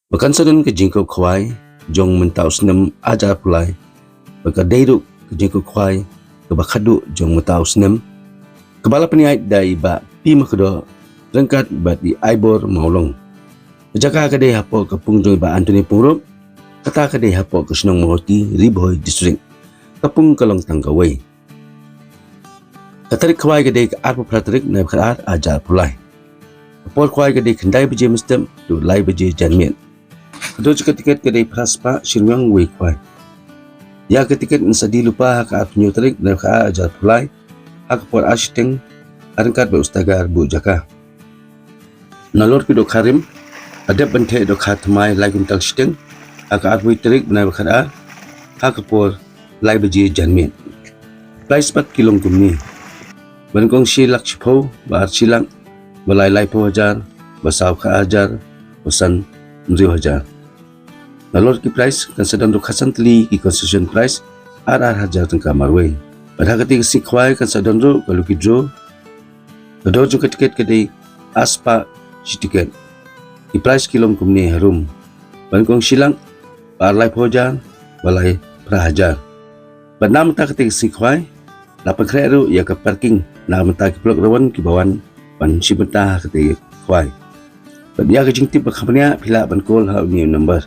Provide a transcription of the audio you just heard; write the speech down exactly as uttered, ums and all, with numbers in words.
Ba kan sa don ka jingkup khwai jong mynta u snem ar hajar arphew lai, ba ka dei ruh ka jingkup khwai kaba khadduh jong mynta u snem, kaba la pynïaid da i Bah P Makdoh ryngkat bad i Aibor Mawlong. Ka jaka ka dei hapoh ka pung jong i Bah Anthony Pyngrope, kata ka dei hapoh ka shnong Mawhati, Ri Bhoi District. Ka pung ka long tang kawei. Ka tarik khwai ka dei ka arphew phra tarik Naiwieng ar hajar arphew lai. Ka por khwai ka dei khyndai baje mynstep to lai baje janmiet. Ka dor jong ka tiket ka dei phra spah shi ryngwiang wei khwai. Ïa ka tiket yn sa die lypa ha ka arphew hynñiew tarik Naiwieng ar hajar arphew lai ha ka por ar shiteng, ryngkat bad u stagar buh jaka. Nalor ki dohkha rim, la dep ban theh dohkha thymmai lai kwintal shiteng ha ka arphew wei tarik Naiwieng ar ha ka por lai baje janmiet. Prize pat ki long kumne: ba nyngkong shi lak shiphew, ba ar shi lak, ba lai laiphew hajar, ba saw kha hajar, ba san hynriew hajar. Nalor ki prize kan sa don ruh khatsan tylli ki consolation prize ar ar hajar tyngka marwei. Bad ha katei ka sngi khwai kan sa don ruh ka lucky draw. Ka dor jong ka tiket ka dei ar spah shi tiket. Ki prize ki long kumne harum: ba nyngkong shi lak, ba ar laiphew hajar, ba lai phra hajar. Bad na mynta katei ka sngi khwai la pynkhreh ruh ïa ka parking na mynta ki paralok rawan kiba wan ban shim bynta ha katei ka khwai. Bad ïa ka jingtip ba kham bniah phi lah ban call ha une u number